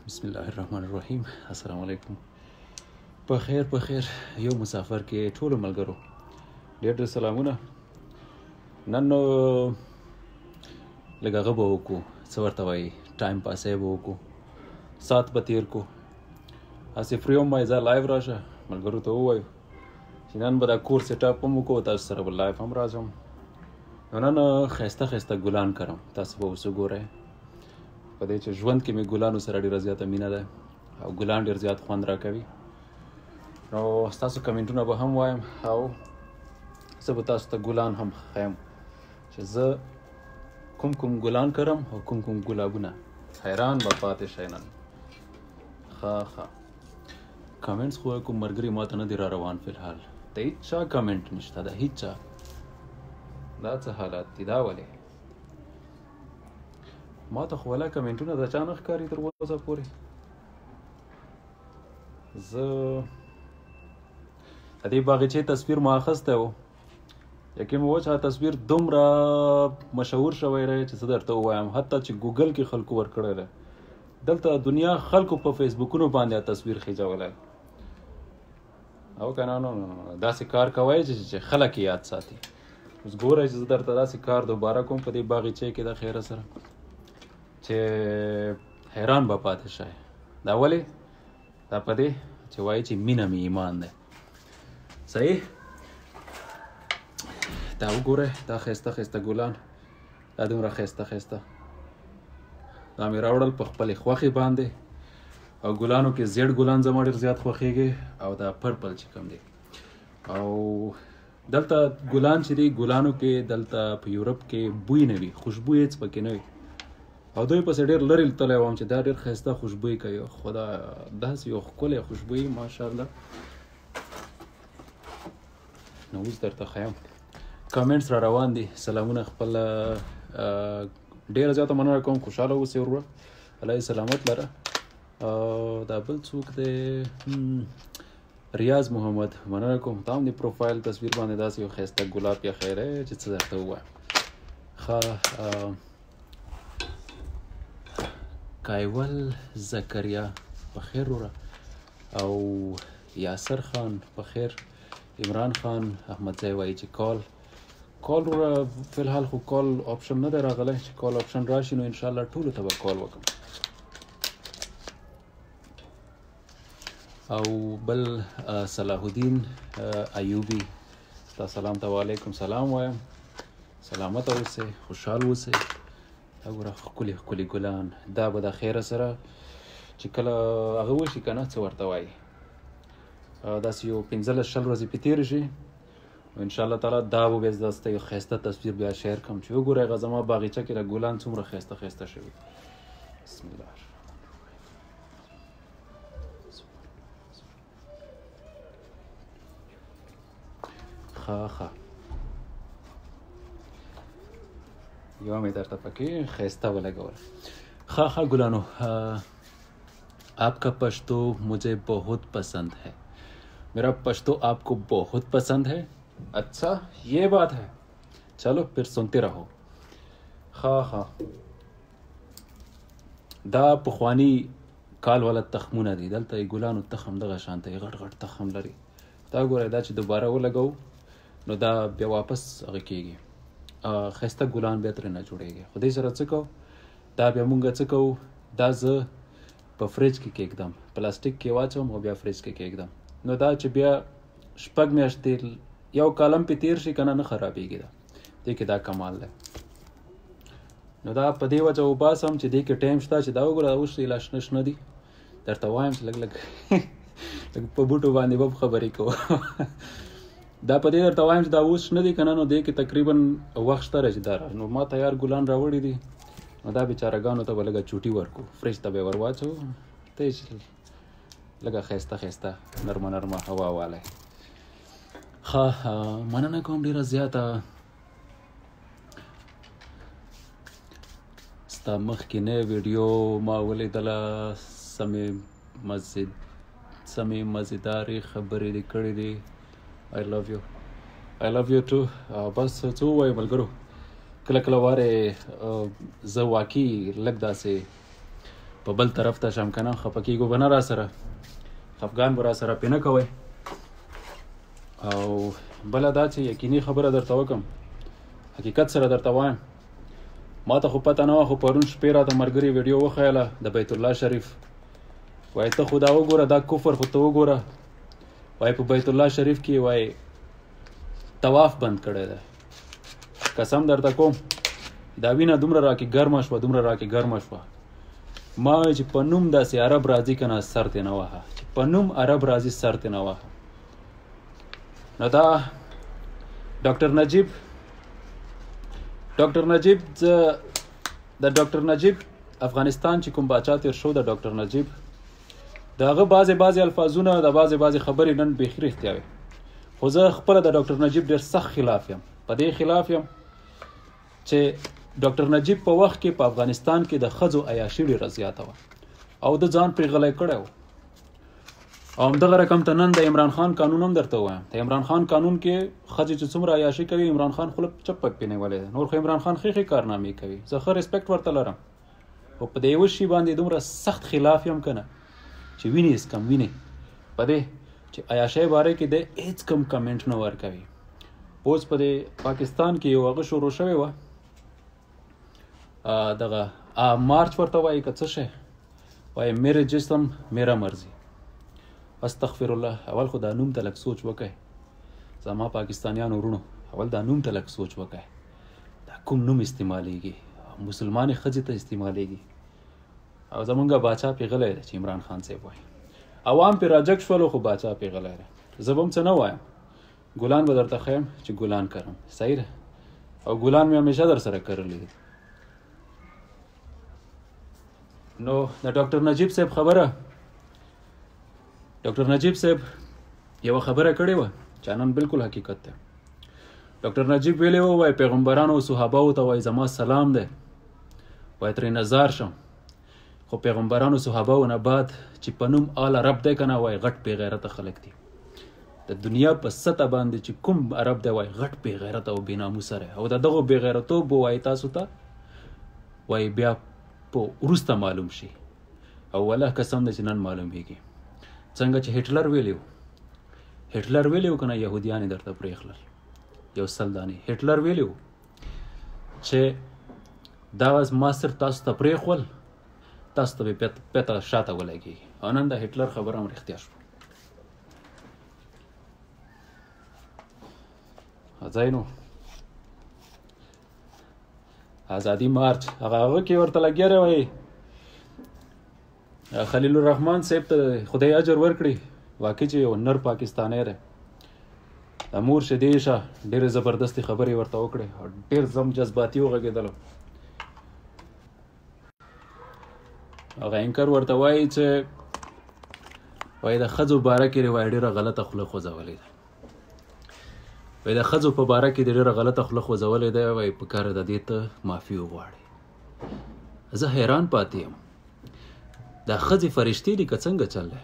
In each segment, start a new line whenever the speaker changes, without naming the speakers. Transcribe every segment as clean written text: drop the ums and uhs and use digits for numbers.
بسم الله الرحمن الرحیم. السلام علیکم. په خیر په خیر. یو مسافر کې ټولو ملګرو ډېر ډېر سلامونه. نن نو لږ هغه به وکړو، څه ورته وایي، ټایم پاسې به وکړو، ساعت به تېر کړو. هسې free وم، ما ځه live راشه ملګرو ته ووایو چې نن به دا کور set up هم وکړو، تاسو سره به live هم راځم. نو نن ښایسته ښایسته ګلان کرم، تاسو به اوس وګورئ. په دې چې ژوند کې مې ګلانو سره ډېره زیاته مینه ده او ګلان ډېر زیات خوند راکوي. نو ستاسو کمنټونه به هم وایم او زه به تاسو ته ګلان هم ښیم چې زه کوم کوم ګلان کرم او کوم کوم ګلابونه. حیران به پاتې شئ نن. ښه ښه comments خو کوم ملګري ماته نه دي را روان فلحال، د هیچا کمنټ نشته، د هیچا. دا څه حالات دي؟ دا ولې ما ته خو ولا کمنټونه د چا نه ښکاري تر اوسه پورې؟ زه د دې باغچې تصویر ما اخیستی و، یقین مې و چې هغه تصویر دومره مشهور شوی دی چې څه درته ووایم، حتی چې ګوګل کې خلکو ورکړی دی. دلته دنیا خلکو په فیسبوکونو باندې دا تصویر خېجولی. او که نه نو داسې کار کوی چې خلک یې یاد ساتي. اوس ګورئ چې زه درته داسې کار دوباره کوم په دې باغچې کې د خیره سره چې حیران به پاتې شئ. دا ولې؟ دا په دې چې وایي چې مینه مې ایمان دی. صحیح؟ دا وګورئ، دا ښایسته ښایسته ګلان، دا دومره ښایسته ښایسته دا مې راوړل په خپلې خوښې باندې. او ګلانو کې زیړ ګلان زما ډېر زیات خوښېږي او دا purple چې کوم دی. او دلته ګلان چې دي، ګلانو کې دلته په یورپ کې بوی نه وي، خوشبوی هېڅ پکې نه وي. او دوی پسې ډېر لرې تللی وم چې دا ډېر ښایسته خوشبوی کوي. خدا داسې یو ښکلی خوشبوی، ماشاءالله. نو اوس درته ښیم. comments را روان دي. سلامونه خپل ډېره زیاته مننه کوم. خوشحاله اوسئ وروره، الله یې سلامت لره. دا بل څوک دی؟ ریاض محمد، مننه کوم. تا هم د پروفایل تصویر باندې داسې یو ښایسته ګلاب ایښی دی چې څه درته ووایم. ښه کایول زکریا په خیر وروره، او یاسر خان په خیر، عمران خان احمدزی وایي چې call call وروره. فلحال خو call option نه دی راغلی، چې call option راشي نو انشاءالله ټولو ته به call وکړم. او بل صلاح الدین ایوبي، ستا سلام ته وعلیکم سلام وایم. سلامت اوسئ، خوشحال اوسئ. دا ګوره ښکلي ښکلي ګلان. دا به د خیره سره چې کله هغه وشي که نه، څه ورته وایي، داسې یو 15 20 ورځې پې تېرې شي نو انشاءالله تعالی دا به بیا زه ته یو ښایسته تصویر بیا share کړم چې وګورئ هغه زما باغچه کې دا ګلان څومره ښایسته ښایسته شوي. بسم الله. ښه ښه یوه مې درته پکې ښایسته ولګوله. ښه ښه ګلانو، आपका पश्तो मुझे बहुत पसंद है. मेरा पश्तो आपको बहुत पसंद है? अच्छा ये बात है, चलो फिर सुनते रहो. ښه ښه دا پخوانی کال والا تخمونه دي. دلته یې ګلانو تخم دغه شان دی، غټ غټ تخم لري. دا ګورئ، دا چې دوباره ولګوو نو دا بیا واپس هغه کېږي، ښایسته ګلان بیا ترې نه جوړېږي. خو دې سره څه کوو، دا بیا مونږ څه کوو، دا زه په فریج کې کېږدم، پلاستیک کې واچوم او بیا فریج کې کېږدم. نو دا چې بیا 6 میاشتې یو کال هم پې تېر شي که نه، نه خرابېږي. دا دې کې دا کمال دی. نو دا په دې وجه وباسم چې دې کې ټایم شته چې دا وګوره اوس یې لا شنه شنه دي. درته وایم چې لږ لږ لږ په بوټو باندې به خبرې کوو. دا په دې درته وایم چې دا اوس شنه دي که نه، نو دې کې تقریبا وخت شته چې دا نو ما تیار ګلان راوړي دي. نو دا بیچارهګانو ته به لږه چوټي ورکړو، فریج ته به یې ور واچوو، ته یې چې لږه ښایسته ښایسته نرمه نرمه هوا والی. ښه مننه کوم ډېره زیاته. ستا مخکینۍ ویډیو ما ولیدله، سمې مزیدارې خبرې دې کړې دي. I love you, I love you too. بس څه ووایم ملګرو، کله کله وارې زه واقعي لږ داسې په بل طرف ته شم که نه، خفه کېږو به نه را سره، خفګان به را سره پې نه کوئ. او بله دا چې یقیني خبره درته وکم، حقیقت سره درته وایم، ما ته خو پته نه وه، خو پرون شپې راته ملګري ویډیو وښیله د بیت الله شریف. وایي ته خو دا وګوره، دا کفر خو ته وګوره. وایي په بیت الله شریف کې وایي طواف بند کړی دی. قسم درته کوم، دا وینه دومره راکې ګرمه شوه، دومره راکې ګرمه شوه. ما وایي چې په نوم داسې عرب راځي که نه سر ترې نه وهه، چې په نوم عرب راځي سر ترې نه وهه. نو دا ډاکټر نجیب، ډاکټر نجیب، د ډاکټر نجیب افغانستان چې کوم باچا تیر شو، د ډاکټر نجیب د هغه بعضې بعضې الفاظونه، د بعضې بعضې خبرې نن بیخي رښتیا وي. خو زه خپله د ډاکټر نجیب ډېر سخت خلاف یم. په دې خلاف یم چې ډاکټر نجیب په وخت کې په افغانستان کې د ښځو عیاشي ډېره زیاته وه او د ځان پرې غلی کړی و. او همدغه رقم ته نن د عمران خان قانون هم درته ووایم. د عمران خان قانون کې ښځې چې څومره عیاشي کوي، عمران خان خوله چپه پرې نیولې ده. نور خو عمران خان ښې ښې کارنامې کوي، زه ښه respect ورته لرم، خو په دې یوه شي باندې دومره سخت خلاف یم که نه چې وینې هېڅ کم وینې په دې چې عیاشۍ باره کې دی هېڅ کوم comment نه ورکوي. اوس په دې پاکستان کې یو هغه شروع شوې وه، دغه مارچ ورته وایي که څه شی وایي، میرے جسم میرا مرضي. استغفر الله. اول خو دا نوم ته لږ سوچ وکړئ زما پاکستانیانو وروڼو، اول دا نوم ته لږ سوچ وکړئ، دا کوم نوم استعمالیږي؟ مسلمانې ښځې ته استعمالیږي. او زمونږ باچا پې غلی دی چې عمران خان صاحب وایي. عوام پې راجګ شولو خو باچا پې غلی دی. زه به هم څه نه وایم، ګلان به درته ښیم چې ګلان کرم، صحیح ده، او ګلان مې همیشه در سره کرلي دي. نو د ډاکټر نجیب صاحب خبره، ډاکټر نجیب صاحب یوه خبره کړې وه چې نن بالکل حقیقت دی. ډاکټر نجیب ویلی و، وایي پیغمبرانو او صحابهو ته وایي زما سلام دی، وایي ترې نظار شم، خو پیغمبرانو صحابهو نه بعد چې په نوم آل عرب دی که نه، وایي غټ بې غیرته خلک دي. د دنیا په سطح باندې چې کوم عرب دی وایي غټ بې غیرته او بې ناموسه دی، او د دغو بې غیرتوب به وایي تاسو ته وایي بیا په وروسته معلوم شي. او والله قسم دی چې نن معلومیږي. څنګه چې هټلر ویلی و، هټلر ویلی و که نه یهودیان یې درته پرېښلل یو سل دانې. هټلر ویلی و چې دا ما صرف تاسو ته پرېښول، تاسو ته به پته شاته ولګېږي. او نن د هټلر خبره هم رښتیا شوه. ځای نو ازادي مارچ هغه هغه کې ورته لګیا دی. وایي خلیل الرحمن صاحب ته خدای اجر ورکړي، واقعي چې یو نر پاکستانی دی، د مور شیدې شه، ډېرې زبردستې خبرې ورته وکړې او ډېر زم جذباتي وغږېدلو. هغه anchor ورته وایي چې وایي د ښځو باره کې وایي ډېره غلطه خوله خوځولې ده، وایي د ښځو په باره کې دې ډېره غلطه خوله خوځولې ده، وایي په کار ده دې ته معافي وغواړي. زه حیران پاتې یم، دا ښځې فرشتې دي که څنګه چل دی؟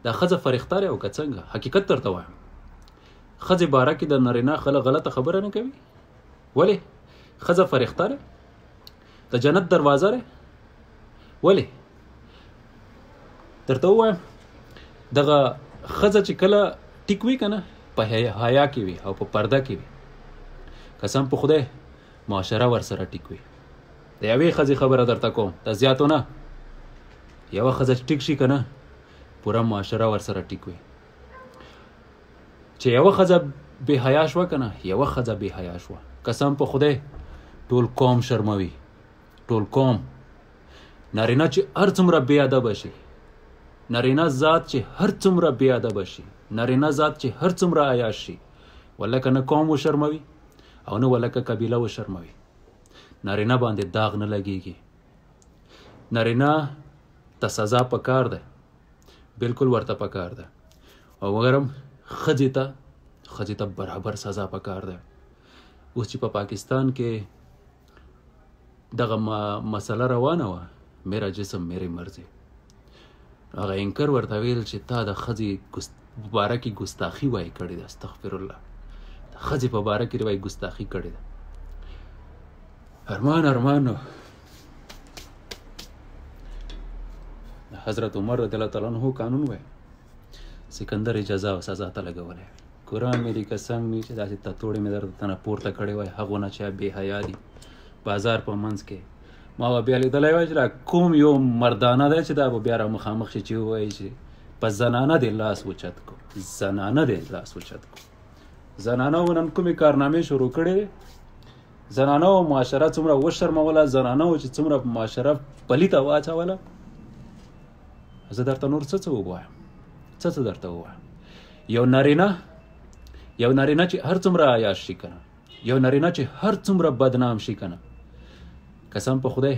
دا ښځه فرښته دی او که څنګه؟ حقیقت درته وایم، ښځې باره کې د نارینه خلک غلطه خبره نه کوي. ولې؟ ښځه فرښته ده، د جنت دروازه ده. ولې؟ درته ووایم، دغه ښځه چې کله ټیک وي که نه، په حیا کې وي او په پرده کې وي، قسم په خدای معاشره ورسره ټیک وي. د یوې ښځې خبره درته کوم، د زیاتو نه، یوه ښځه چې ټیک شي که نه، پوره معاشره ورسره ټیک وي. چې یوه ښځه بې حیا شوه که نه، یوه ښځه بې حیا شوه، قسم په خدای ټول قوم شرموي، ټول قوم. نارینه چې هر څومره بې ادبه شي، نارینه ذات چې هر څومره بې ادبه شي، نارینه ذات چې هر څومره عیاش شي، ولکه نه قوم وشرموي او نه ولکه قبیله وشرموي. نارینه باندې داغ نه لګیږي، نارینه ته سزا پکار ده، بالکل ورته پکار ده، او مګرم ښځې ته، ښځې ته برابر سزا پکار ده. اوس چې په پاکستان کې دغه مسله روانه وه، میرا جسم میرې مرضي، هغه anchor ورته ویل چې تا د ښځې باره کې ګستاخي وایي کړې ده. استغفر الله، د ښځې په باره کې وایي ګستاخي کړې ده. ارمان ارمان. نو حضرت عمر رضی الله تعالی عنہ قانون وای، سکندر جزا او سزا ته لګولی. قرآن مې دې قسم وي چې داسې تتوړې مې درته تنه پورته کړې وای، هغو نه چې بې حیا دي بازار په منځ کې ما به بیا لیدلی وای چې دا کوم یو مردانه دی چې دا به بیا را مخامخ شي چې ووایي چې په زنانه دې لاس اوچت کو، زنانه دې لاس اوچت کو. زنانه و نن کومې کارنامې شروع کړې، زنانه و معاشره څومره وشرموله، زنانه و چې څومره معاشره پلیته واچوله. زه درته نور څه څه ووایم، څه څه درته ووایم. یو نارینه، یو نارینه چې هر څومره عیاش شي که نه، یو نارینه چې هر څومره بدنام شي که نه، قسم په خدای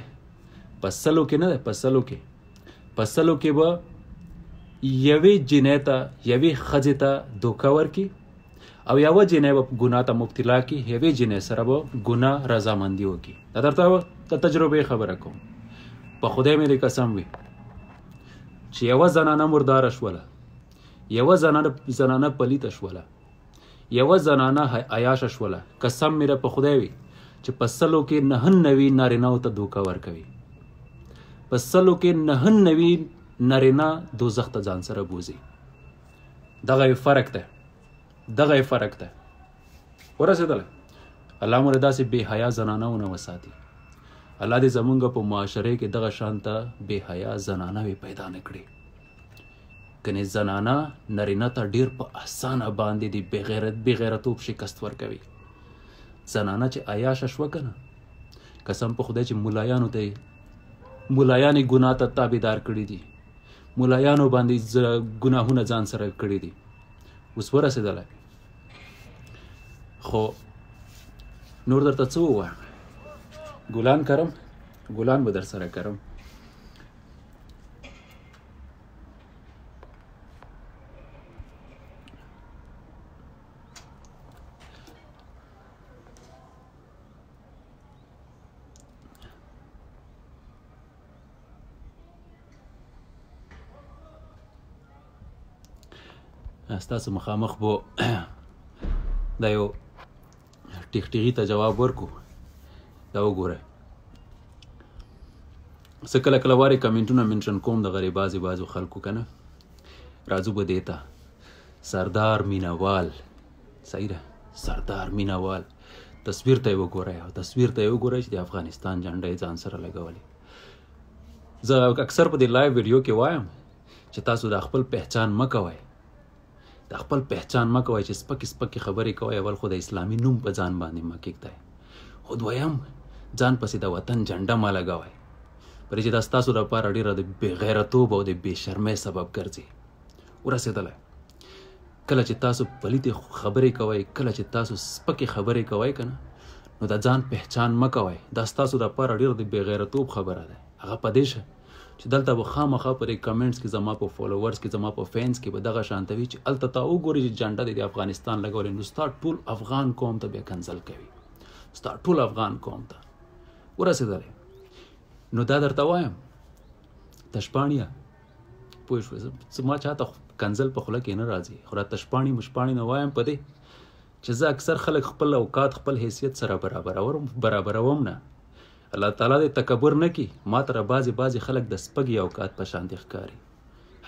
په سلو کې نه ده، په سلو کې، په سلو کې به یوې جینۍ ته، یوې ښځې ته دوکه ورکړي او یوه جینۍ به ګناه ته مبتلا کړي، یوې جینۍ سره به ګناه رضامندي وکړي. دا درته د تجربې خبره کوم، په خدای مې دې قسم وي چې یوه زنانه مرداره شوله، یوه زنانه پلیته شوله، یوه زنانه عیاشه شوله، قسم مې ده په خدای وي چې په سلو کې 99 نارینهو ته دوکه ورکوي، په سلو کې 99 نارینه دوزخ ته ځان سره بوځي. دغه یې فرق دی، دغه یې فرق دی. ورسېدلی؟ الله مو داسې بې حیا زنانه ونه وساتي. الله دې زمونږ په معاشرې کې دغه شان ته بې حیا زنانه وې پیدا نه کړي. کنې زنانه نارینه ته ډېر په اسانه باندې د بېغیرتوب شکست ورکوي. زنانه چې عیاشه شوه که نه، قسم په خدای چې ملایانو ته ملایانې ګناه ته تابعدار کړي دي، ملایانو باندې ګناهونه ځان سره کړي دي. اوس ورسېدلی. خو نور درته څه ووایم، ګلان کرم، ګلان به در سره کرم. ستاسو مخامخ به دا یو ټیغ ته جواب ورکو. دا وګوره، زه کله کله وارې کمنټونه منشن کوم د غریب بعضې بعضو خلکو که نه، راځو به دې ته. سردار مینوال، صحیح ده، سردار مینوال تصویر ته یې وګورئ، او تصویر ته یې وګورئ چې د افغانستان جنډه یې ځان سره لګولې. زه اکثر په دې live ویډیو کې وایم چې تاسو د خپل پهچان مه کوئ، د خپل پهچان مه کوئ چې سپکې سپکې خبرې کوئ. اول خو د اسلامي نوم په ځان باندې مه کېږدئ، خو دویم ځان پسې د وطن جنډه مه لګوئ، پرې چې دا ستاسو دپاره ډېره د بېغیرتوب او د بې شرمۍ سبب ګرځي. ورسېدلی؟ کله چې تاسو پلیتې خبرې کوئ، کله چې تاسو سپکې خبرې کوئ که نه، نو د ځان پهچان مه کوئ، دا ستاسو دپاره ډېر د بېغیرتوب خبره ده. هغه په دې شه چې دلته به خامخا په دې comments کې، زما په followers کې، زما په fans کې به دغه شانته وي چې هلته تا وګوري چې جنډه دې د افغانستان لګولې، نو ستا ټول افغان قوم ته بیا کنځل کوي، ستا ټول افغان قوم ته. ورسېدلی؟ نو دا درته وایم تشپاڼیه، پوه شوې؟ زما چاته کنځل په خوله کې نه راځي، خو دا تشپاڼي مشپاڼي نه وایم په دې چې زه اکثر خلک خپل اوقات خپل حیثیت سره برابروم نه. الله تعالی دې تکبر نه کړي، ما ته بعضې بعضې خلک د سپږې اوقات په شان دې ښکاري.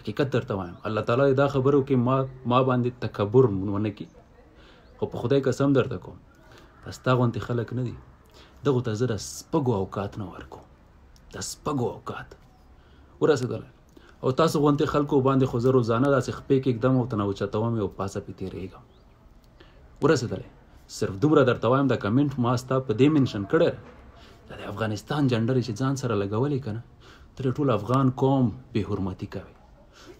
حقیقت درته وایم، الله تعالی دې دا خبرو کې ما باندې تکبر ونه کړي. خو په خدای قسم درته کوم، دا ستا غوندې خلک نه دي، دغو ته زه د سپږو اوقات نه ورکوم، د سپږو اوقات. ورسېدلی؟ او تاسو غوندې خلکو باندې خو زه روزانه داسې خپې کېږدم او تنه اوچتوم یې او پاسه پې تېرېږم. ورسېدلی؟ صرف دومره درته وایم، دا comment ما ستا په دې mention کړی، دا د افغانستان جنډه چې ځان سره لګولې که نه، ته ټول افغان قوم بې حرمتي کوي،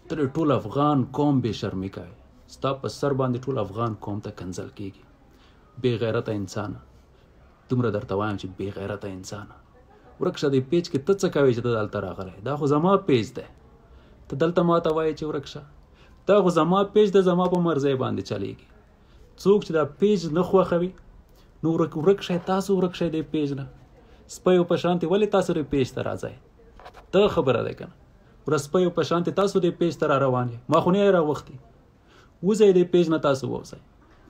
ته ټول افغان قوم بې شرمي کوي، ستا په سر باندې ټول افغان قوم ته کنځل کېږي. بې غیرته انسانه، دومره درته وایم چې بې غیرته انسانه، ورک شه. دې page کې ته څه کوې چې ته دلته راغلی؟ دا خو زما page دی، ته دلته ما ته وایې چې ورک شه. دا خو زما page دی، زما په مرضۍ باندې چلېږي. څوک چې دا page نه خوښوي نو ورک شئ، تاسو ورک شئ دې page نه. سپیو په شانتې ولې تاسو دې page ته راځئ؟ دا خبره ده که نه؟ ورسپیو په شانتې تاسو دې page ته را روان یې، ما خو نه یې راغوښتي. وځئ دې page نه، تاسو ووځئ.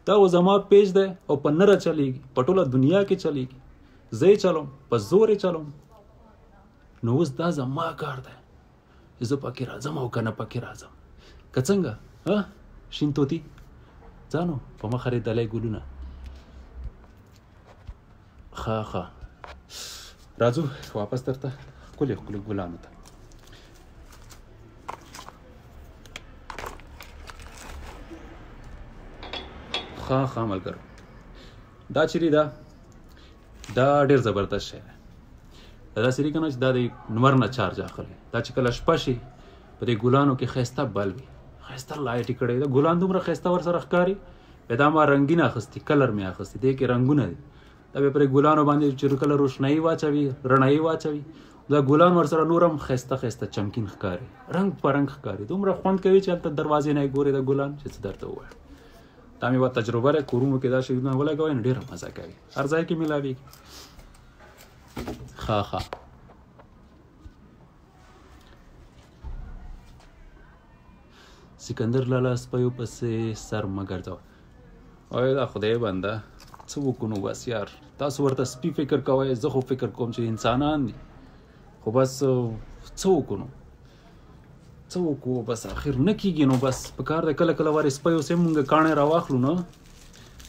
دا خو زما page دی او په نره چلېږي، په ټوله دنیا کې چلېږي. زه یې چلوم، په زور یې چلوم. نو اوس دا زما کار دی. چې زه پکې راځم او که نه پکې راځم که څنګه؟ ها شین طوطي ځانو په مخه لرې دلی ګلونه. ښه ښه راځو واپس درته ښکلي ښکلي ګلانو ته. ښه ښه ملګرو دا چیرې ده؟ دا ډېر زبردست شی دی. دا داسې دی که نه چې دا د لمر نه چارج اخلي. دا چې کله شپه شي په دې ګلانو کې ښایسته بل وي، ښایسته لایټ یې کړی ده، ګلان دومره ښایسته ورسره ښکاري. بیا دا ما رنګین اخیستي، کلر مې اخیستي، دې کې رنګونه دي. دا بیا پرې ګلانو باندې چې کله روشنایي واچوي، رڼایي واچوي، دا ګلان ورسره نور هم ښایسته ښایسته چمکین ښکاري، رنګ په رنګ ښکاري، دومره خوند کوي چې هلته دروازې نه یې ګورې دا ګلان چې څه درته ووایم. دا مې یوه تجربه ده، کورونو کې دا شیونه ولګوئ نو ډېره مزه کوي، هر ځای کې میلاویږي. ښه ښه سکندر لالا سپیو پسې سر مه ګرځوه. وای دا خدای بنده څه وکړو نو بس یار، تاسو ورته سپي فکر کوئ، زه خو فکر کوم چې انسانان دي، خو بس څه وکړو نو، څه وکړو بس اخر نه کېږي نو بس پکار دی کله کله وارې سپی اوس هم مونږ کاڼی راواخلو نو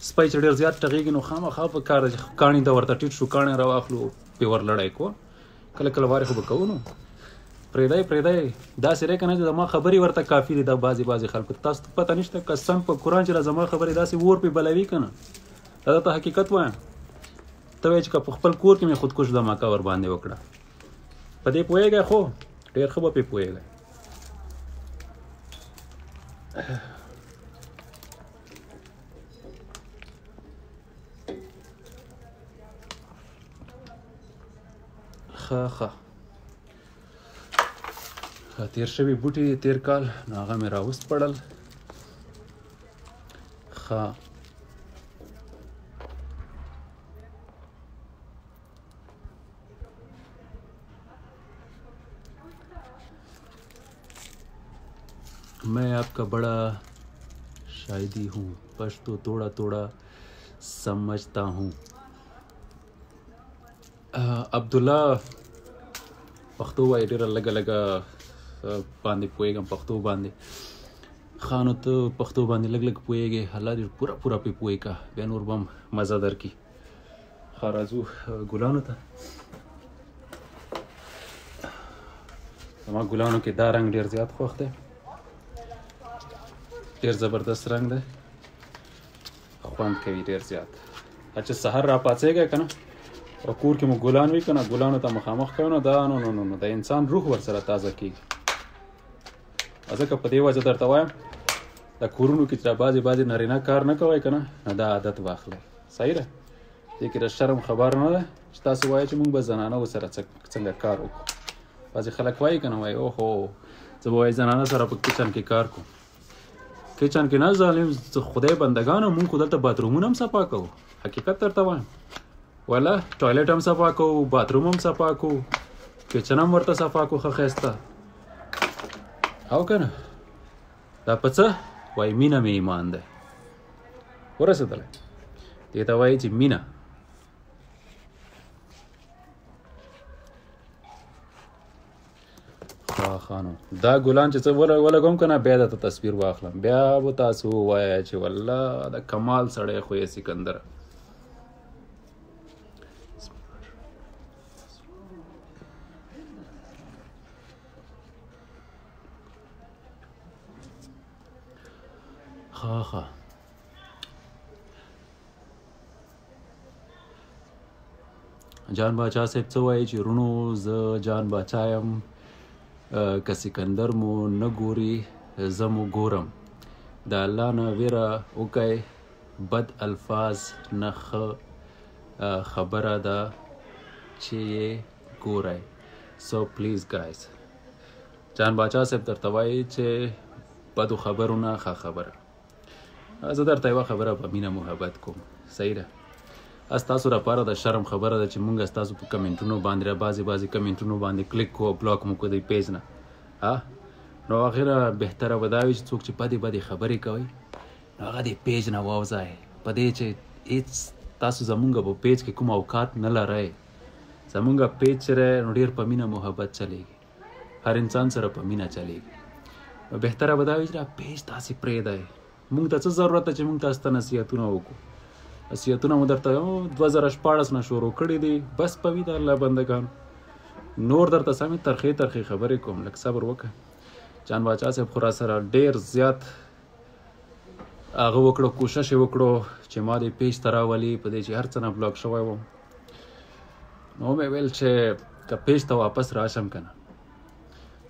سپی چې ډېر زیات ټغېږي نو خامخا پکار دی چې کاڼي ته ورته ټیټ شو، کاڼی راواخلو پرې ورلړی کوو. کله کله وارې خو به کوو نو پرېږدی پرېږدی داسې دی که نه چې زما خبرې ورته کافي دي. دا بعضې بعضې خلکو ته تاسو ته پته نشته، قسم په قرآن چې دا زما خبرې داسې اور پرې بلوي که نه، دا درته حقیقت وایم. ته وایې چې که په خپل کور کې مې خودکش دماکه ورباندې وکړه، په دې پوهېږی؟ خو ډېر ښه به پرې پوهېږی. ښه ښه تیر شوي بوټي دي تیر کال، نو هغه مې راوسپړل. ښه मैं आपका बड़ा शाहिदी हूँ, पश्तो थोड़ा थोड़ा समझता हूँ. عبدالله پښتو وایي، ډېره لږه لږه باندې پوهېږم پښتو باندې. ښه نو ته پښتو باندې لږ لږ پوهېږې، الله دې پوره پوره پرې پوه کړه، بیا نور به هم مزه درکړي. ښه راځو ګلانو ته. زما ګلانو کې دا رنګ ډېر زیات خوښ دی، ډېر زبردست رنګ دی، خوند کوي ډېر زیات. چې سهار راپاڅېږی که نه او کور کې مو ګلان وي که نه، ګلانو ته مخامخ کوي نو دا نو نو نو د انسان روح ورسره تازه کېږي. ځکه په دې وجه درته وایم د کورونو کې چې بعضې بعضې نارینه کار نه کوی که نه، نو دا عادت واخلئ. صحیح ده، دې کې د شرم خبر نه ده چې تاسو وایئ چې موږ به زنانه سره څنګه کار وکړو. بعضې خلک وایي که نه، وایي اوهو زه به وایي زنانه سره په کچن کې کار کوم. کچن کې نه ظالم خدای بندګانو، موږ خو دلته باترومونه هم صفا کوو، حقیقت درته وایم. ولا ټوایلټ هم صفا کوو، باتروم هم صفا کوو، کچن هم ورته صفا کوو ښه ښایسته. او که نه دا په څه وایي مینه مې ایمان دی. ورسېدلی دې ته وایي چې مینه. ښه نو دا ګلان چې څه ولګوم که نه، بیا درته تصویر واخلم، بیا به تاسو ووایئ چې والله د کمال سړی خو یې سکندر. ښه ښه جان باچا صاحب څه وایي چې وروڼو زه جان باچا یم، که سکندر مو نه ګوري زه مو ګورم. د الله نه ویره وکئ، بد الفاظ نه ښه خبره ده چې یې ګورئ. سو پلیز ګایز، جان باچا صاحب درته وایي چې بدو خبرو نه ښه خبره. زه درته یوه خبره په مینه محبت کوم، صحیح ده. ستاسو لپاره د شرم خبره ده چې مونږ ستاسو په کمنټونو باندې بعضې بعضې کمنټونو باندې کلیک کوو او بلاک مو کوو د پیج نه. نو اخره بهتره به دا وي چې څوک چې بدې بدې خبرې کوي نو هغه دې پیج نه واوځئ، په دې چې هېڅ تاسو زمونږ په پیج کې کوم اوقات نه لرئ. زمونږ پیج چې دی نو ډېر په مینه محبت چلېږي. هر انسان سره په مینه چلیږي. نو بهتره به دا وي چې دا پیج تاسې پرېږدئ. موږ ته څه ضرورت ده چې موږ تاسو ته نصیحتونه وکړو؟ نصیحتونه مو درته 2016 نه شروع کړي دي، بس په وي د الله بندګان. نور درته سمې ترخې ترخې خبرې کوم، لږ صبر وکړه. جان باچا صاحب خو راسره ډېر زیات هغه وکړو، کوشش یې وکړو چې ما دې پیج ته راولي، په دې چې هر څه نه بلاک شوی وم. نو مې ویل چې که پیج ته واپس راشم که نه،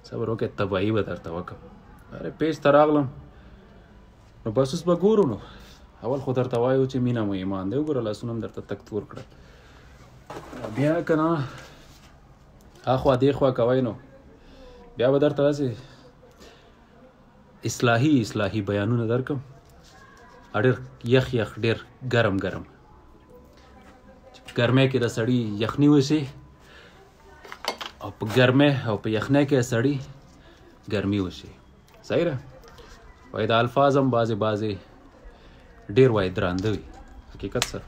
صبر وکړئ، تباهي به درته وکړم. اره پیج ته راغلم، نو بس اوس به ګورو. نو اول خو درته وایو چې مینه مو ایمان دی، وګوره لاسونه هم درته تک تور کړل. بیا که نه اخوا دې خوا کوئ، نو بیا به درته داسې اصلاحي اصلاحي بیانونه درکم، ډېر یخ یخ، ډېر ګرم ګرم. چې په ګرمۍ کې د سړي یخني وشي، او په ګرمۍ او په یخنۍ کې سړي ګرمي وشي. صحیح ده؟ وایي دا الفاظ هم بعضې بعضې ډېر وایي درانده وي حقیقت سره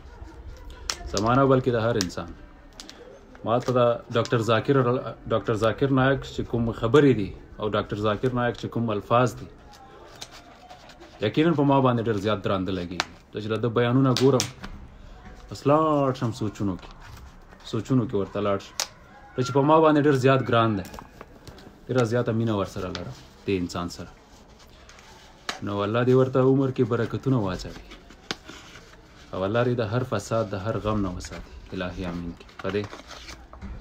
زمانه، بلکې د هر انسان. ما ته د ډاکټر ذاکر نایک چې کوم خبرې دي او ډاکټر ذاکر نایک چې کوم الفاظ دي، یقینا په ما باندې ډېر زیات درانده لګېږي. زه چې د ده بیانونه ګورم، بس لاړ شم سوچونو کې، سوچونو کې ورته لاړ شم، چې په ما باندې ډېر زیات ګران دی، ډېره زیاته مینه ورسره لرم دې انسان سره. نو الله دې ورته عمر کې برکتونه واچوي، او الله دې د هر فساد د هر غم نه وساتي، الهي امین کې. په دې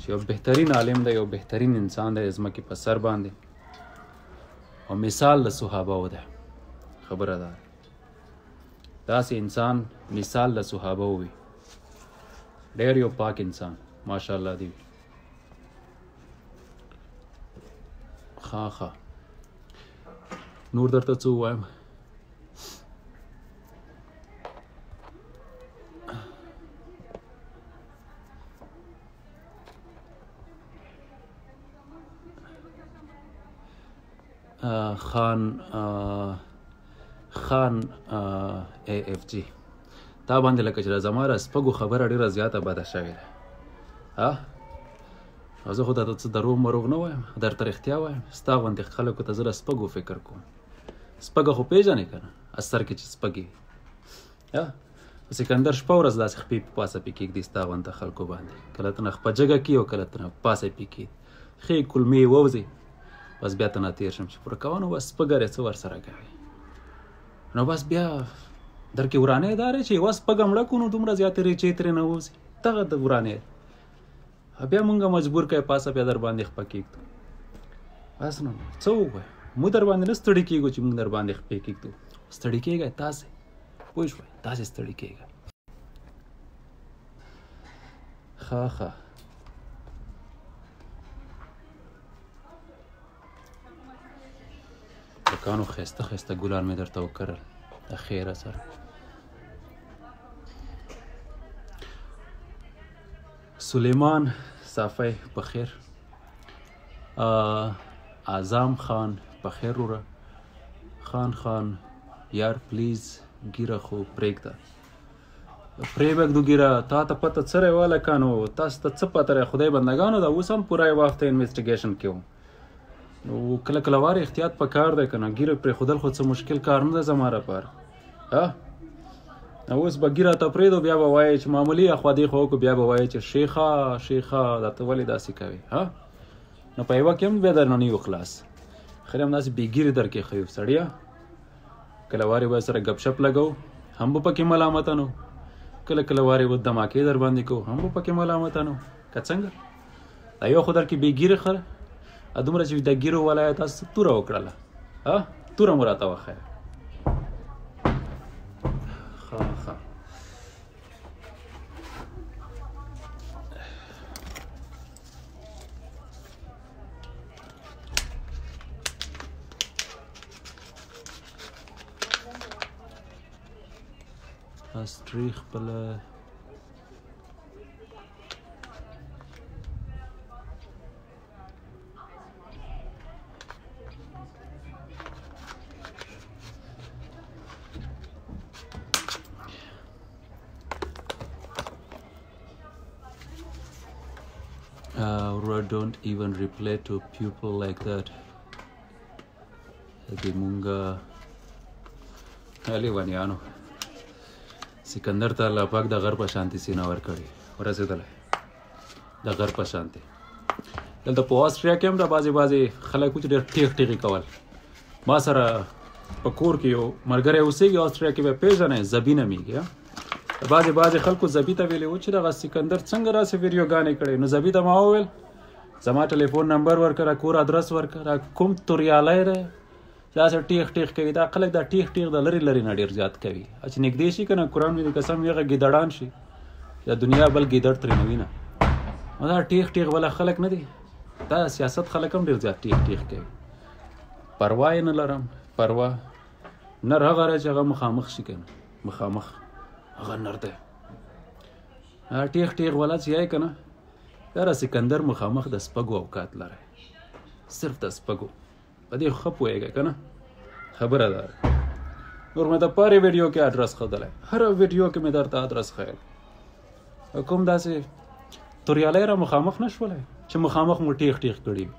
چې یو بهترین عالم دی، یو بهترین انسان دی ځمکې په سر باندې، او مثال د صحابه و دی. خبره ده داسې انسان مثال د صحابه وي، ډېر یو پاک انسان ماشاءالله دی. ښه ښه، نور درته څه ووایم؟ خان خان ای اف جی، تا باندې لکه چې زما د سپږو خبره ډېره زیاته بده شوې ده. ها، او زه خو درته څه دروغ مروغ نه وایم، درته رښتیا وایم. ستا غوندې خلکو ته زه د سپږو فکر کوم. سپږه خو پېژنې که نه؟ اثر کې چې سپږې وي، سکندر شپه ورځ داسې خپې په پاسه پې کېږدي ستا غوندې خلکو باندې، کله تنه خپه جګه کړي او کله تنه پاسه پې کېږدي، ښې کولمې یې ووځي، بس بیا ته نه تېر شم چې پوره کوه. نو بس سپږه دی څه ورسره کوي؟ نو بس بیا درکې ورانې دا دی چې یوه سپږه مړه کړو، نو دومره زیاتې ریچې ترې نه ووځي، دغه د ورانې بیا مونږ مجبور کړی پاسه بیا در باندې خپه کېږدو. بس نو څه ووایم، موږ در باندې نه ستړي کېږو چې موږ در باندې خپې کېږدو، ستړي کېږئ تاسې، پوه شوئ، تاسې ستړي کېږئ. ښه ښه، لکانو ښایسته ښایسته ګلان مې درته وکرل د خیره سره. سلیمان صافی په خیر، اعظم خان په خیر وروره. خان خان یار پلیز ګیره خو پرېږده، پرې به ږدو ګیره. تا ته پته څه دی هلکانو؟ تاسو ته څه پته دی؟ خدای بندګانو دا اوس هم پوره یوه هفته انویسټیګیشن کې وم. نو کله کله واره احتیاط په کار دی که نه، ګیره پرېښودل خو څه مشکل کار نه دی زما لپاره. ها، اوس به ږیره ته پرېږدو، بیا به وایې چې معمولي اخوا دې خوا وکړو، بیا به وایې چې شیخه شیخه دا ته ولې داسې کوې؟ ها، نو په یوه کې هم بیا درنه نه یو خلاص. خیر هم داسې بې ږیرې درکې ښیو سړیه. کله وارې به سره ګپ شپ لګو، هم به پکې ملامته نو، کله کله وارې به دماکې در باندې کوو، هم به پکې ملامته نو. که څنګه دا یو خو درکې بې ږیرې ښه دومره چې د ږیرو والا یې تاسو توره وکړله، ها توره مو راته وښیه. ښه ښه، اسټري خپله وروره don't even reply to people like that. دې مونږه لیونیانو سکندر ته الله پاک د غر په شانتي سینه ورکړې، ورسېدلی د غر په شانتي. دلته په آسټریا کې هم د بعضې بعضې خلک وو چې ډېر ټیغ ټیغې کول. ما سره په کور کې یو ملګری اوسېږي آسټریا کې، به پېژنی، زبي نومېږي. بعضې بعضې خلکو زبي ته ویلي وو چې دغه سکندر څنګه داسې ویډیوګانې کړې. نو زبي ته ما وویل زما ټلیفون نمبر ورکړه، کور ادرس ورکړه، کوم توریالی دی داسې ټیغ ټیغ کوي. دا خلک دا ټیغ ټیغ د لرې لرې نه ډېر زیات کوي، چې نږدې شي که نه قرآن مې د قسم وي هغه ګیدړان شي، د دنیا بل ګیدړ ترې نه وي نه. نو دا ټیغ ټیغ والا خلک نه دي، دا سیاست خلک هم ډېر زیات ټیغ ټیغ کوي. پروا یې نه لرم، پروا نر هغه دی چې هغه مخامخ شي که نه، مخامخ هغه نر دی. ټیغ ټیغ والا چې یې که نه، یاره سکندر مخامخ د سپږو اوقات لري، صرف د سپږو. په دې ښه پوهېږی که نه، خبره ده. نور مې د پارې ویډیو کې ادرس ښودلی، هره ویډیو کې مې درته ادرس ښیلی. کوم داسې توریالی را مخامخ نه شولی چې مخامخ مو ټیغ ټیغ کړي وي.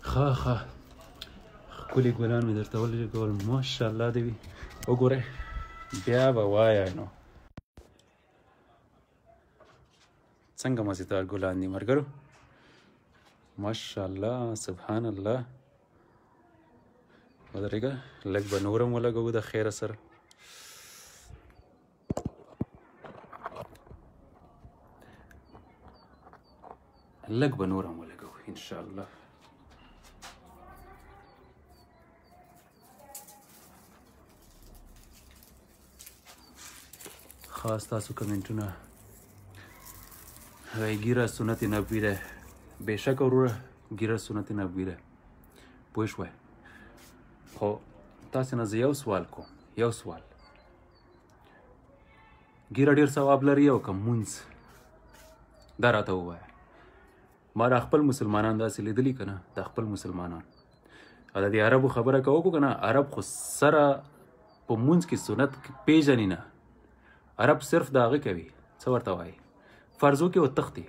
ښه ښه ښکلي ګلان مې درته ولګول، ماشاءالله دې وي. وګورئ بیا به وایئ نو څنګه مزیدار ګلان دي ملګرو، ماشاءالله سبحان الله. ودرېږه لږ به نور هم ولګوو د خیره سره. لږ به نور هم ولګوو انشاءالله. ښه ستاسو کمنټونه. ږیره سنت نبوي ده، بېشکه وروره ږیره سنت نبوي ده، پوه شوئ. خو تاسې نه زه یو سوال کوم، یو سوال، ږیره ډېر ثواب لري او که مونځ؟ دا راته ووایه. ما دا خپل مسلمانان داسې لیدلي که نه، دا خپل مسلمانان او د دې عربو خبره که وکړو که نه، عرب خو سره په مونځ کې سنت پېژني نه، عرب صرف د هغه کوي، څه ورته وایي، فرضو کې وتښتي.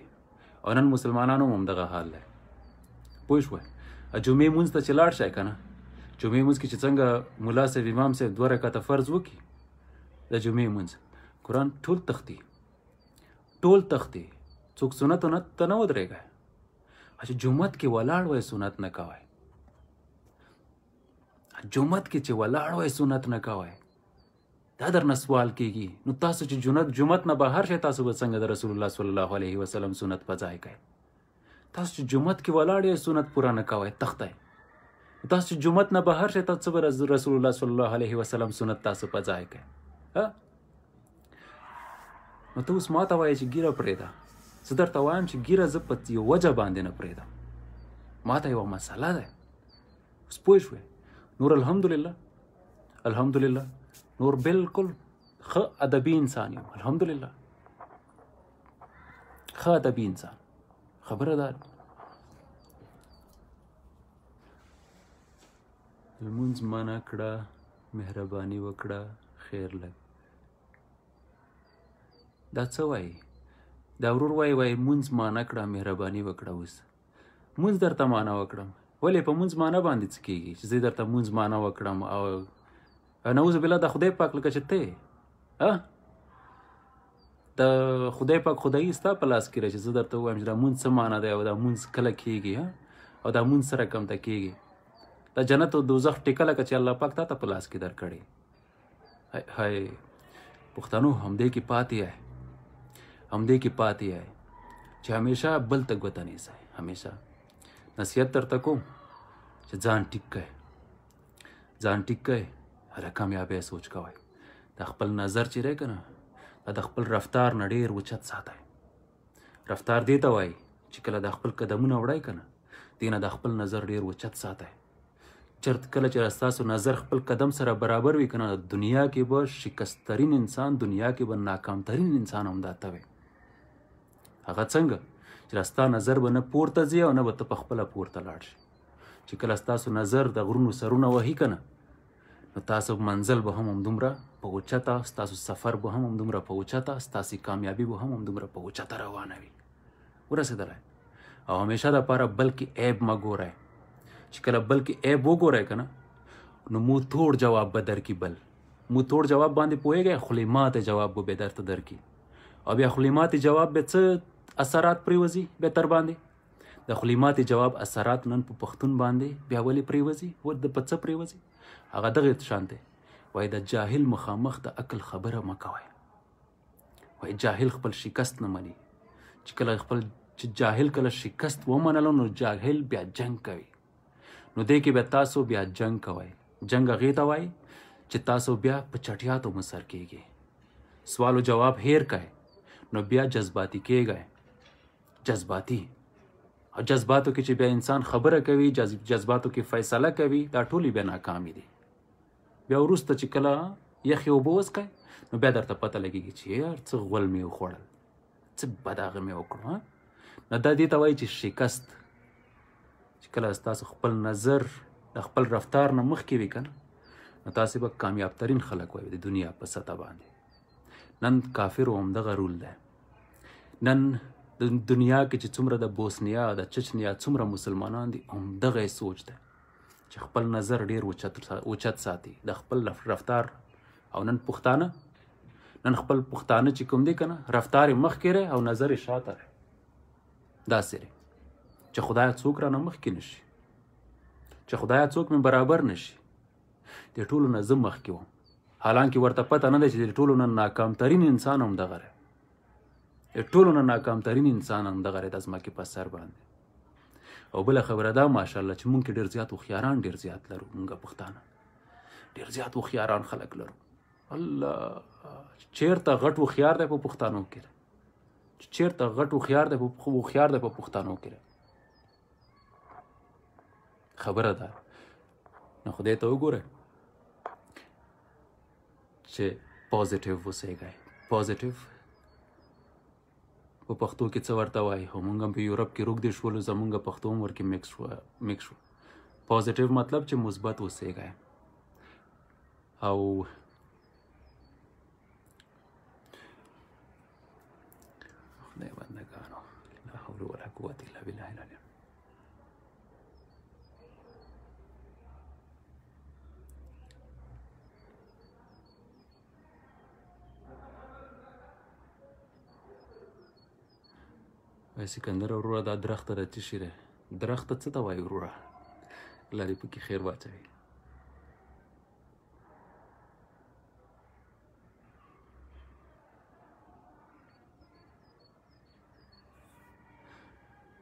او نن مسلمانانو هم همدغه حال دی، پوه شوئ. جمعې مونځ ته چې لاړ شئ که نه، جمعې مونځ کې چې څنګه ملا صاحب امام صاحب 2 رکعته فرض وکړي د جمعې مونځ، قرآن ټول تښتي، ټول تښتي، څوک سنت ته نه ودرېږي. چې جومات کې ولاړ وای سنت نه کوی، جومات کې چې ولاړ وای سنت نه کوی، دا درنه سوال کیږي. نو تاسو چې جومات نه بهر شئ، تاسو به څنګه د رسول الله صلی الله علیه وسلم سنت په ځای کوئ؟ تاسو چې جومات کې ولاړ یئ سنت پوره نه کوئ، تښتئ. تاسو چې جومات نه بهر شئ، تاسو به رسول الله صلی الله علیه وسلم سنت تاسو په ځای کوئ؟ نو ته اوس ماته وایې چې ږیره پرېږده، زه درته وایم چې ږیره زه په یو وجه باندې نه پرېږدم، ماته یوه مسله ده. اوس پوه شوې؟ نور الحمدلله، الحمدلله نور بالکل ښه ادبي انسان یم، الحمدلله ښه ادبي انسان. خبره ده لمونځ منع کړه، مهرباني وکړه، خیر لږ. دا څه وایي؟ دا ورور وایي، وایي مونځ مانع کړه، مهرباني وکړه. اوس مونځ درته مانع وکړم، ولې په مونځ مانع باندې څه کېږي چې زه درته مونځ مانع وکړم؟ او نعوذ بالله د خدای پاک لکه چې ته د خدای پاک خدایي ستا په لاس کې ده چې زه درته ووایم چې دا مونځ څه معنی دی او دا مونځ کله کېږي او دا مونځ سره کم ته کېږي. دا جنت او دوزخ ټیکه لکه چې الله پاک تا ته په لاس کې درکړي. های پښتنو همدې کې پاتې یې، همدې کې پاتې یې چې همیشه بل ته ګوته نیسئ. همیشه نصیحت درته کوم چې ځان ټیک کړئ، ځان ټیک کړئ، د کامیابۍ سوچ کوئ. د خپل نظر چې دی که نه، دا د خپل رفتار نه ډېر اوچت ساتئ. رفتار دې ته وایي چې کله د خپل قدمونه وړئ که نه، دې نه د خپل نظر ډېر اوچت ساتئ. چرت کله چې ستاسو نظر خپل قدم سره برابر وي که نه، دنیا کې به شکستترین انسان، دنیا کې به ناکامترین انسان هم دا ته وي. هغه څنګه چې ستا نظر به نه پورته ځي او نه به ته په خپله پورته لاړ شي. چې کله ستاسو نظر د غرونو سرونه وهي که نه، نو تاسو منزل به هم همدومره په اوچته، ستاسو سفر به هم همدومره په اوچته، ستاسې کامیابي به هم همدومره په اوچته روانه وي. ورسېدلی؟ او همیشه دپاره بل کې عیب مه ګورئ. چې کله بل کې عیب وګورئ که نه، نو مو توړ جواب به درکړي. بل مو توړ جواب باندې پوهېږئ، خولې ماتې جواب به بیا درته درکړي. او بیا خولې ماتې جواب به څه اثرات پرېوځي بیا تر باندې؟ د خولې ماتې جواب اثرات نن په پښتون باندې بیا ولې پرېوځي؟ د په څه پرېوځي؟ هغه دغه شان دی. وایي د جاهل مخامخ د عقل خبره مه کوئ. وایي جاهل خپل شکست نه مني. چې کله خپل چې جاهل کله شکست ومنلو، نو جاهل بیا جنگ کوي. نو دې کې بیا تاسو بیا جنگ کوئ. جنگ هغې ته وایي چې تاسو بیا په چټیاتو مسر کیږئ، سوال و جواب هیر کړئ، نو بیا جذباتي کیږئ. جذباتي او جذباتو کې چې بیا انسان خبره کوي، جذباتو کې فیصله کوي، دا ټولې بیا ناکامې دي. بیا وروسته چې کله یخې اوبه وڅښئ، نو بیا درته پته لګېږي چې یار څه غول مې وخوړل، څه بد هغه مې وکړو. نو دا دې ته وایي چې شکست، چې کله ستاسو خپل نظر د خپل رفتار نه مخکې وي که نه، نو تاسې به کامیاب ترین خلک وئ د دنیا په سطح باندې. نن کافرو همدغه رول دی. نن د دنیا کې چې څومره د بوسنیا د چچنیا څومره مسلمانان دي، همدغه یې سوچ دی چې خپل نظر ډیر اوچت ساتي د خپل رفتار. او نن پښتانه، نن خپل پښتانه چې کوم دی که نه، رفتار یې مخکې دی او نظر یې شاته دی. داسې دی چې خدایه څوک رانه مخکې نه شي، چې خدایه څوک مې برابر نه شي، د ټولو نه زه مخکې وم. حالانکه ورته پته نه ده چې د ټولو نه ناکام ترین انسان هم دغه دی، د ټولو نه ناکام ترین انسان هم دغه دی د ځمکې په سر باندې. او بله خبره دا ماشاءالله چې مونږ کې ډېر زیات هوښیاران ډېر زیات لرو. مونږ پښتانه ډېر زیات هوښیاران خلک لرو. الله چېرته غټ هوښیار دی په پښتانو کې، چېرته غټ هوښیار دی هوښیار دی په پښتانو کې. خبره ده نو خدای ته وګوره چې positive اوسېږئ. positive په پښتو کې څه ورته وایي؟ خو مونږ هم په یورپ کې روږدي شولو، زمونږ پښتو هم ورکې mix شوه. positive مطلب چې مثبت اوسېږئ. او خدای بندګانو، لا حول ولا قوة الا بالله العلي. وای سکندر وروره، دا درخته د څه شي دی؟ درخته څه ته وایي وروره؟ الله دې پکې خیر واچوي.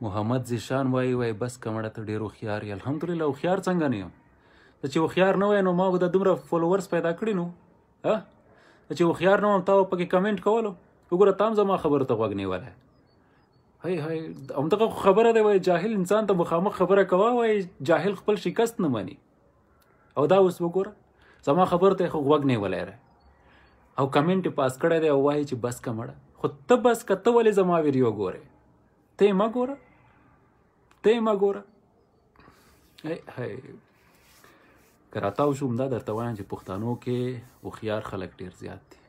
محمد ذیشان وایي، وایي بس که مړه ته ډېر هوښیار یې. الحمدلله هوښیار څنګه نه یم؟ ته چې هوښیار نه وای نو ما به دا دومره followers پیدا کړي نو. ها ته چې هوښیار نه وم تا به پکې comment کولو. وګوره تا هم زما خبرو ته غوږ نیولی. هی هی همدغه خو خبره دی. وایي جاهل انسان ته مخامخ خبره کوه، وایي جاهل خپل شکست نه مني. او دا اوس وګوره زما خبرو ته یې خو غوږ نیولی دی او comment یې پاس کړی دی او وایي چې بس که مړه. خو ته بس که، ته ولې زما ویډیو ګورې؟ ته یې مه ګوره، ته یې مه ګوره. هی هی که راتاو شوم دا درته وایم چې پښتانو کې هوښیار خلک ډېر زیات دي.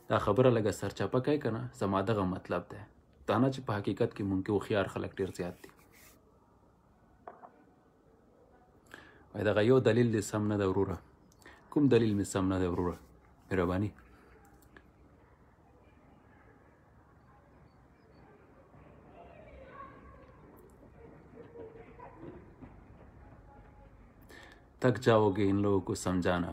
دا خبره لږه سرچپه کوي که نه، زما دغه مطلب دی، دا نه چې په حقیقت کې مونږ کې هوښیار خلک ډېر زیات دي. وایي دغه یو دلیل دې سم نه دی وروره. کوم دلیل مې سم نه دی وروره؟ مهرباني. थक जाओगे इन लोगों को समझाना.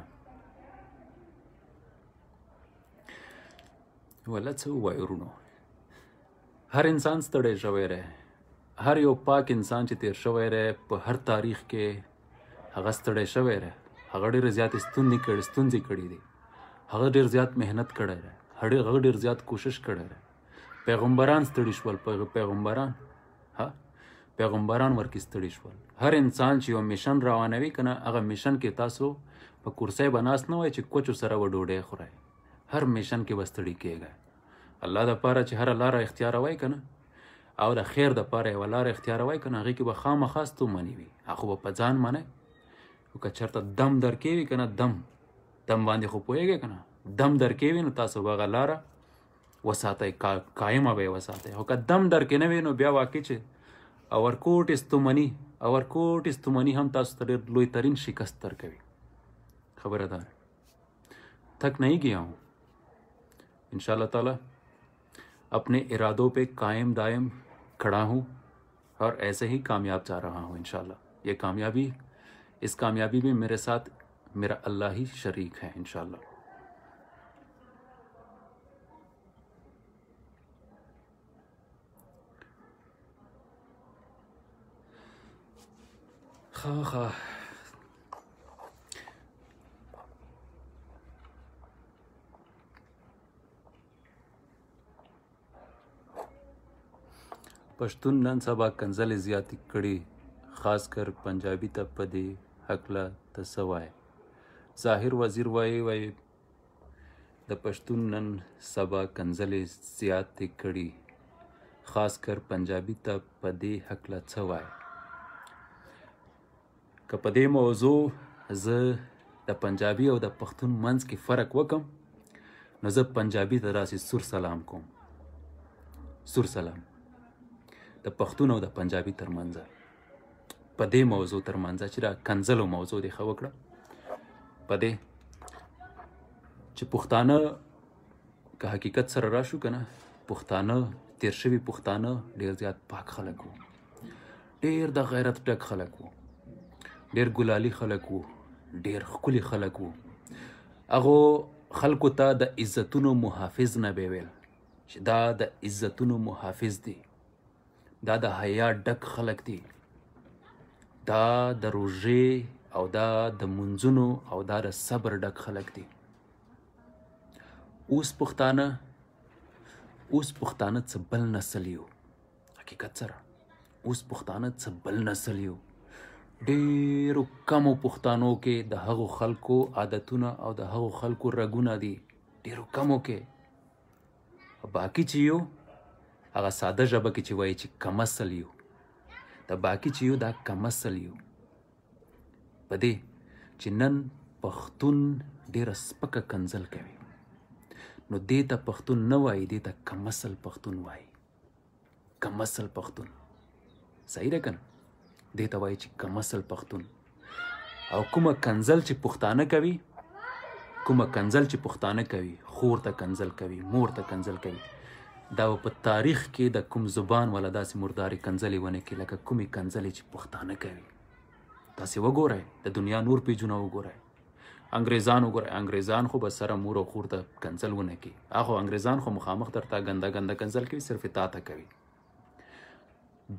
ولا څه ووایو وروڼو، هر انسان ستړی شوی دی. هر یو پاک انسان چې تیر شوی دی په هر تاریخ کې هغه ستړی شوی دی. هغه ډېرې زیاتې ستونزې کړې دي، هغه ډېر زیات محنت کړی دی، هغه ډېر زیات کوشش کړی دی. پیغمبران ستړي شول، پیغمبران ها پیغمبران ورکې ستړي شول. هر انسان چې یو mission روانوي که نه، هغه mission کې تاسو په کرسۍ به ناست نه وای چې کوچو سره به ډوډۍ خورئ. هر mission کې به ستړي کېږئ. الله دپاره چې هره لاره اختیاروئ که نه، او د خیر دپاره یوه لاره اختیاروئ که نه، هغې کې به خامخا ستوماني وي، هغه به په ځان منئ. خو که چېرته دم درکې وي که نه، دم دم باندې خو پوهېږئ که نه، دم درکې وي نو تاسو به هغه لاره وساتئ، قایمه به یې وساتئ. خو که دم درکې نه وي نو بیا واقع چې اورکوټې ستوماني، اورکوټې ستوماني هم تاسو ته ډېر لوی ترین شکست درکوي. خبره ده، تھک نہیں گیا ہوں، انشاءاللہ تعالی اپنے ارادوں پہ قائم دائم کھڑا ہوں اور ایسے ہی کامیاب جا رہا ہوں انشاءاللہ. یہ کامیابی، اس کامیابی میں میرے ساتھ میرا اللہ ہی شریک ہے انشاءاللہ. خواہ خواہ پښتون نن سبا کنځلې زیاتې کړي، خاص کر پنجابي ته په دې هکله ته څه وایې؟ ظاهر وزیر وایي د پښتون نن سبا کنځلې زیاتې کړي، خاص کر پنجابي ته په دې هکله څه وایې؟ که په دې موضوع زه د پنجابي او د پښتون منځ کې فرق وکم، نو زه پنجابي ته داسې سور سلام کوم، سور سلام د پښتون او د پنجابي ترمنځ په دې موضوع ترمنځ چې دا کنځلو موضوع دې ښه وکړه، په دې چې پښتانه که حقیقت سره راشو که نه، پښتانه تیر شوي پښتانه ډېر زیات پاک خلک وو، ډېر د غیرت ډک خلک وو، ډېر ګلالي خلک وو، ډېر ښکلي خلک وو. هغو خلکو ته د عزتونو محافظ نه به ویل چې دا د عزتونو محافظ دي، دا د حیا ډک خلک دي، دا د روژې او دا د منځونو او دا د صبر ډک خلک دي. اوس پښتانه، اوس پښتانه څه بل نسل یو، حقیقت سره اوس پښتانه څه بل نسل یو. ډېرو کمو پښتانو کې د هغو خلکو عادتونه او د هغو خلکو رګونه دي، ډېرو کمو کې. باقي چې یو هغه ساده ژبه کې چې وایي چې کمسل یو، د باقي چې یو دا کمسل یو. په دې چې نن پښتون ډېره سپکه کنځل کوي، نو دې ته پښتون نه وایي، دې ته کمسل پښتون وایي. کمسل پښتون صحیح ده که نه؟ دې ته وایي چې کمسل پښتون. او کومه کنځل چې پښتانه کوي، کومه کنځل چې پښتانه کوي، خور ته کنځل کوي، مور ته کنځل کوي، دا په تاریخ کې د کوم زبان والا داسې مردارې کنځلې ونه کړي لکه کومې کنځلې چې پښتانه کوي. تاسې وګورئ، د دنیا نور پیجونه وګورئ، انګریزان وګورئ، انګریزان خو به سره مور او خور ته کنځل ونه کړي، هغه انګریزان خو مخامخ درته ګنده ګنده کنځل کوي، صرف تا ته کوي.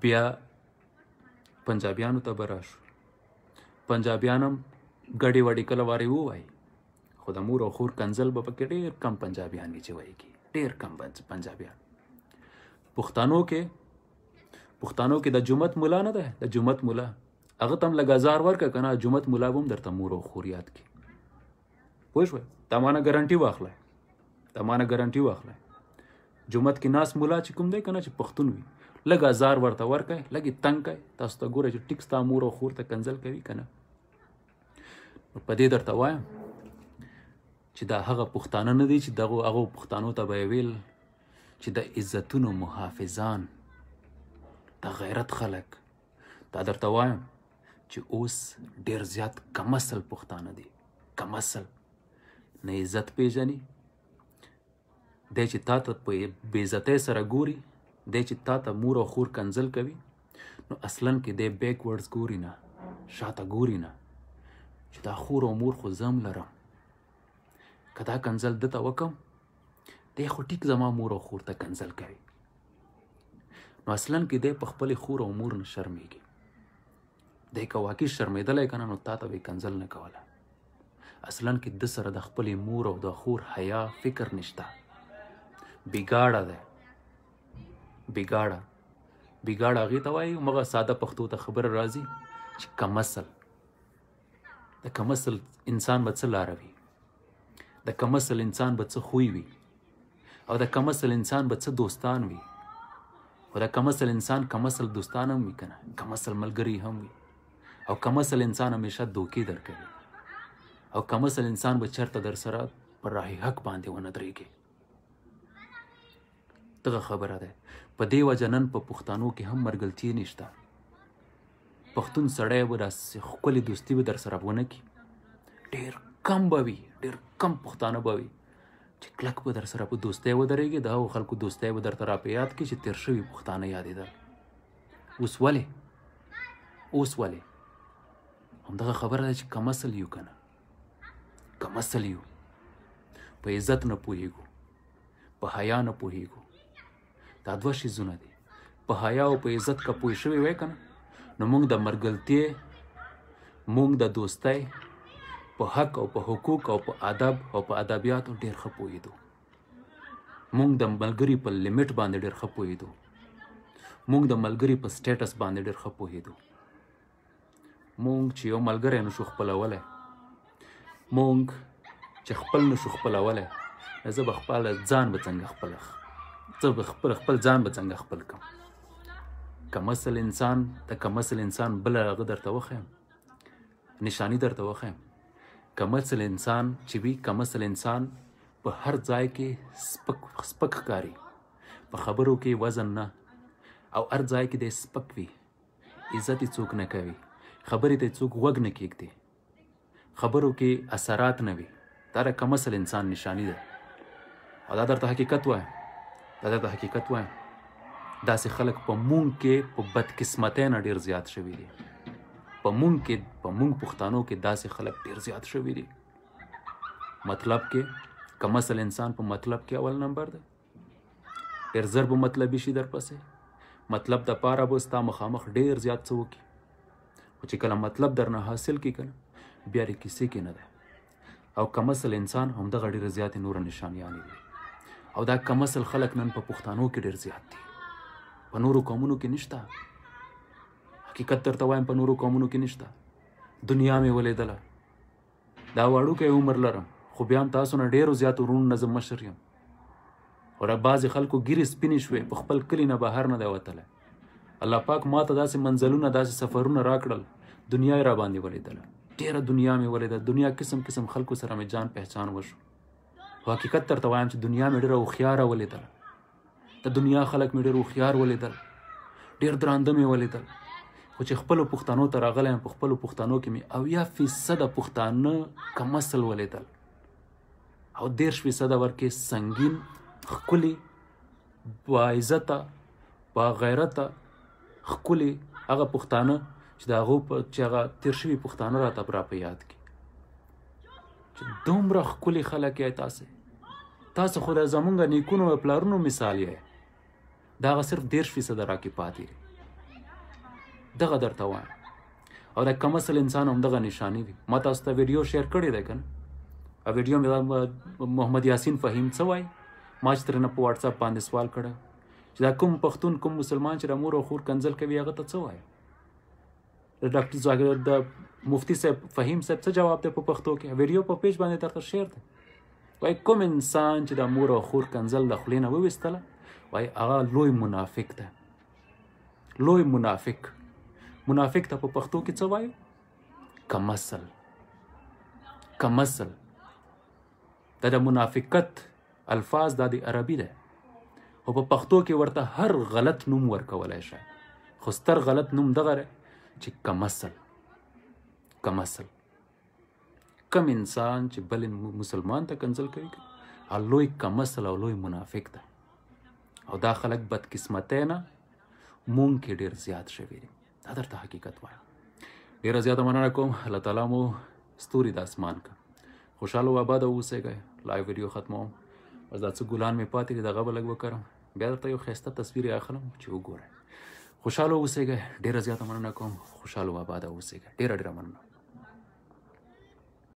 بیا پنجابیانو ته به راشو، پنجابیان هم ګډې وډې کله وارې ووایي، خو د مور او خور کنځل به پکې ډېر کم پنجابیان وي چې وایي کي، ډېر کم پنجابیان. پښتانو کې، پښتانو کې د جومات ملا نه دی، د جومات ملا هغه ته هم لږ ازار ورکړه که نه، جومات ملا به هم درته مور او خور یاد کړي. پوه شوې؟ دا مانه ګارانټي واخلی، دا مانه ګارانټي واخلی. جومات کې ناست ملا چې کوم دی که نه، چې پښتون وي، لږ ازار ورته ورکړئ، لږ یې تنګ کړئ، تاسو ته ګورئ چې ټیک ستا مور او خور ته کنځل کوي که نه. نو په دې درته وایم چې دا هغه پښتانه نه دي چې دغو هغو پښتانو ته به یې ویل چې د عزتونو محافظان، د غیرت خلک. دا درته وایم چې اوس ډېر زیات کمسل پښتانه دي، کمسل، نه عزت پېژني، دی چې تا ته په بې عزتۍ سره ګوري، دی چې تا ته مور او خور کنځل کوي، نو اصلا کې دی بیکورډز ګوري نه، شاته ګوري نه، چې دا خور او مور خو زه هم لرم، که دا کنځل ده ته وکم، دی خو ټیک زما مور او خور ته کنځل کوي. نو اصلا کې دی په خپلې خور او مور نه شرمېږي. دی که واقعي شرمېدلی که نه، نو تا ته به یې کنځل نه کوله. اصلا کې ده سره د خپلې مور او د خور حیا فکر نشته، بګاړه دی، بګاړه. بګاړه هغې ته وایي، همغه ساده پښتو ته خبره راځي چې کمسل. د کمسل انسان به څه لاره وي، د کمسل انسان به څه خوی وي، او د کمسل انسان به څه دوستان وي. خو دا کم اصل انسان کم اصل دوستان هم وي که نه، کم اصل ملګري هم وي، او کم اصل انسان همیشه دوکې درکوي، او کم اصل انسان به چېرته در سره پر راه حق باندې ونه درېږي. دغه خبره ده. په دې وجه نن په پښتنو کې هم مرګلتې نشته. پښتون سړی به داسې ښکلې دوستي به در سره ونه کړي، ډېر کم به وي، ډېر کم پښتانه به وي چې کلک به در سره په دوستۍ ودرېږي. د هغو خلکو دوستۍ به درته را په یاد کړي چې تېر شوي پښتانه یادېدل. اوس ولې؟ اوس ولې؟ همدغه خبره ده چې کم اصل یو که نه، کم اصل یو، په عزت نه پوهېږو، په حیا نه پوهېږو. دا دوه شیزونه دي. په حیا او په عزت که پوه شوي وای که نه، نو موږ د مرګلتې، موږ د دوستۍ په حق او په حقوق او په ادب او په ادبیاتو ډېر ښه پوهېدو. موږ د ملګري په limit باندې ډېر ښه پوهېدو. موږ د ملګري په status باندې ډېر ښه پوهېدو. موږ چې یو ملګری نشو خپلولی، موږ چې خپل نشو خپلولی، زه به خپل ځان به څنګه خپل، زه به خپل ځان به څنګه خپل کړم؟ کم اصل انسان د کم اصل انسان بله هغه درته وښیم، نشاني درته وښیم. کم اصل انسان چې وي، کم اصل انسان په هر ځای کې سپک سپک ښکاري، په خبرو کې وزن نه، او هر ځای کې دی سپک وي، عزت یې څوک نه کوي، خبرې ته یې څوک غوږ نه کېږدي، خبرو کې اثرات نه وي. دا د کم اصل انسان نشاني ده. او دا درته حقیقت وایم، دا درته حقیقت وایم، داسې خلک په مونږ کې په بدقسمتۍ نه ډېر زیات شوي دي. په مونږ کې، په مونږ پښتانو کې داسې خلک ډېر زیات شوي دي. مطلب کې کم اصل انسان په مطلب کې اول نمبر دی، ډېر زر به مطلبي شي درپسې، مطلب د پاره به ستا مخامخ ډېر زیات څه وکړي، خو چې کله مطلب درنه حاصل کړي که نه، بیا د کیسې کې نه دی. او کم اصل انسان همدغه ډېره زیاتې نوره نشانیانې دي. او دا کم اصل خلک نن په پښتانو کې ډېر زیات دي، په نورو قومونو کې نشته. حقیقت درته وایم، په نورو قومونو کې نشته. دنیا مې ولیدله، دا وړوکی عمر لرم، خو بیا هم تاسو نه ډېرو زیاتو وروڼو نه زه مشر یم. او دا بعضې خلکو ږیرې سپینې شوې، په خپل کلي نه بهر نه دی وتلی. الله پاک ما ته داسې منزلونه، داسې سفرونه راکړل، دنیا یې را باندې ولیدله، ډېره دنیا مې ولیده، دنیا قسم قسم خلکو سره مې جان پهچان وشو. خو حقیقت درته وایم چې دنیا مې ډېره هوښیاره ولیدله، د دنیا خلک مې ډېر هوښیار ولیدل، ډېر درانده مې ولیدل. خو چې خپلو پښتنو ته راغلی یم، په خپلو پښتنو کې مې 70% پښتانه کم اصل ولیدل، او 30% ورکې سنګین، ښکلي، باعزته، باغیرته، ښکلي هغه پښتانه چې د هغو په چې هغه تېر شوي پښتانه راته را په یاد کړي، چې دومره ښکلي خلک یې تاسې، تاسو خو د زمونږ نیکونو او پلارونو مثال یې. دا هغه صرف 30% راکې پاتې دي. دغه درته وایم. او د کم اصل انسان هم دغه نشاني وي. ما تاسو ته ویډیو share کړې ده که نه، او ویډیو مې محمد یاسین فهیم څه وایي، ما چې ترېنه په WhatsApp باندې سوال کړی چې دا کوم پښتون، کوم مسلمان چې د مور او خور کنځل کوي، هغه ته څه وایي؟ د ډاکټر زاهد، د مفتي صاحب فهیم صاحب څه جواب دی په پښتو کې؟ ویډیو په page باندې درته share دی. وایي کوم انسان چې د مور او خور کنځل د خولې نه وویستله، وایي هغه لوی منافق دی، لوی منافق. منافق ته په پښتو کې څه وایو؟ کم اصل، کم اصل. دا د منافقت الفاظ دا د عربي دی، خو په پښتو کې ورته هر غلط نوم ورکولی شي، خو ستر غلط نوم دغه دی چې کم اصل، کم اصل. کم انسان چې بل مسلمان ته کنځل کوي، هغه لوی کم اصل او لوی منافق دی. او دا خلک بدقسمتۍ نه مونږ کې ډېر زیات شوي دي. دا درته حقیقت وایم. ډېره زیاته مننه کوم. الله تعالی مو ستوري د اسمان که. خوشحاله او آباده اوسئ. live ویډیو ختموم. بس دا څه ګلان مې پاتې دي، دغه به لږ وکرم، بیا درته یو ښایسته تصویر یې اخلم چې وګورئ. خوشحاله اوسئ. ډېره زیاته مننه کوم. خوشحاله او آباده اوسئ. ډېره ډېره مننه.